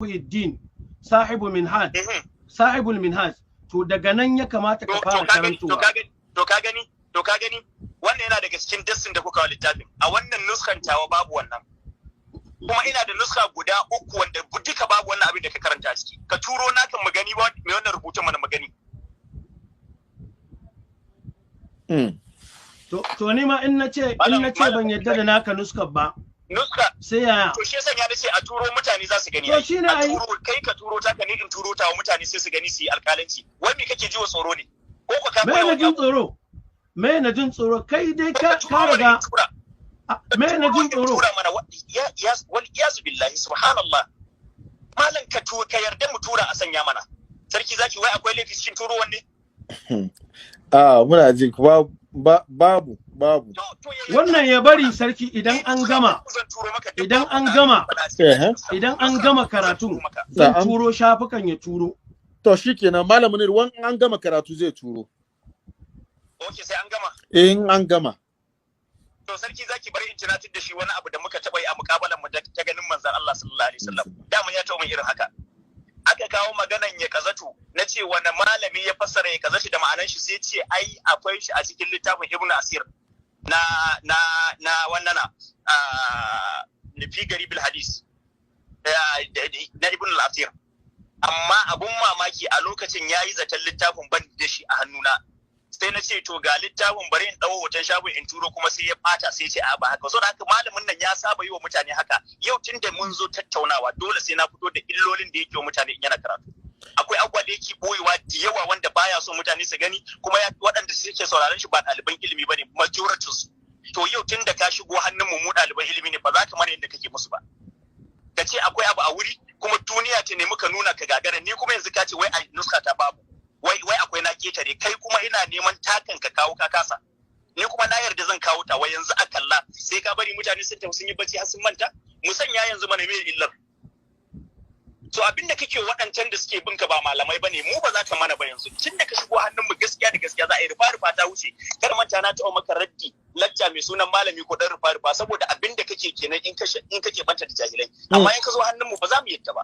Muhyiddin, sahibu minhaj, sahibul minhaj. To, daga nan ya kamata ka fara karantowa. To ka gani, wannan yana daga cikin dassin da kuka wa littafin. A wannan nuskan tawa babu wannan. Kuma ina da nuska guda uku wanda duka babu wannan abin da ka karanta a ciki. Ka turo naka mu gani, mai wannan rubutun mana mu gani. To, ni ma in nace ban yadda da naka nuskar ba, Nuska sai yaya? To, shi yasa ya nace a turo, mutane za su gani. To, shine a ai. turo, kai ka turo taka, ni in turo ta wa, mutane sai su gani su yi alƙalanci. Wai me kake ji wa tsoro ne? Ko ka Me koya na wani jin abu? tsoro? Me na jin tsoro? Kai dai Ka ka turo ka mana riga in tura. Me na jin in tsoro? tura mana ya ya wal iyazu billahi, subhanallah. Malam, ka ka yarda mu tura a sanya mana. Sarki Zaki, wai akwai laifi cikin turo wanne? Ah, muna jin ku. Babu, babu. To ya yarda. Wannan ya bari, sarki, idan an gama, Zan turo maka duk idan babu an da gama, faɗa a cikin idan an gama karatu, zan turo shafukan ya turo. To, shikenan, Malam Munir, wan an gama karatu zai turo. Okay, sai an gama. In an gama. To, Sarki Zaki, bari in tunatar da shi wani abu da muka taɓa yi a mukabalan mu ta ganin manzon Allah sallallahu alaihi wasallam. Dama ya taɓa min irin haka. Aka kawo maganan ya kazatu, na ce wani malami ya fassara ya kazatu da ma'anan shi? Sai ce ai akwai shi a cikin littafin Ibn Asir na wannan na fi garibil hadis na Ibn al-Asir. Amma abun mamaki, a lokacin yayi zaton littafin ban da shi a hannuna. Sai na ce to, ga littafin, bari in ɗau hoton shafin in turo. Kuma sai ya ɓata, sai ce a ba haka. So da haka malamin nan ya saba yi wa mutane haka. Yau tun da mun zo tattaunawa, dole sai na fito da illolin da yake wa mutane in yana karatu. Akwai abubuwa da yake boyewa da yawa wanda baya so mutane su gani, kuma waɗanda suke sauraron shi ba ɗaliban ilimi bane majoritin su. To, yau tun da ka shigo hannun mu, mu ɗaliban ilimi ne, ba za ka mana yadda kake musu ba. Ka ce akwai abu a wuri, kuma duniya ta nemi ka nuna, ka gagara. Ni kuma yanzu ka ce wai a nuska ta babu, wai akwai na ketare. Kai kuma ina neman takan ka kawo, ka kasa. Ni kuma na yarda zan kawo ta. Wai yanzu a kalla, sai ka bari mutane sun tafi sun yi bacci har sun manta, mu sanya yanzu mana. Me illar? To, abinda kake waɗancan da suke binka ba malamai bane, mu ba za ka mana ba. Yanzu tun da ka shigo hannun mu, gaskiya da gaskiya za a yi. Rufa rufa ta wuce. Kar manta, na taɓa maka raddi lacca mai sunan malami ko dan rufa rufa, saboda abinda kake kenan in kake banta da jahilai. Amma in ka zo hannun mu, ba za mu yadda ba.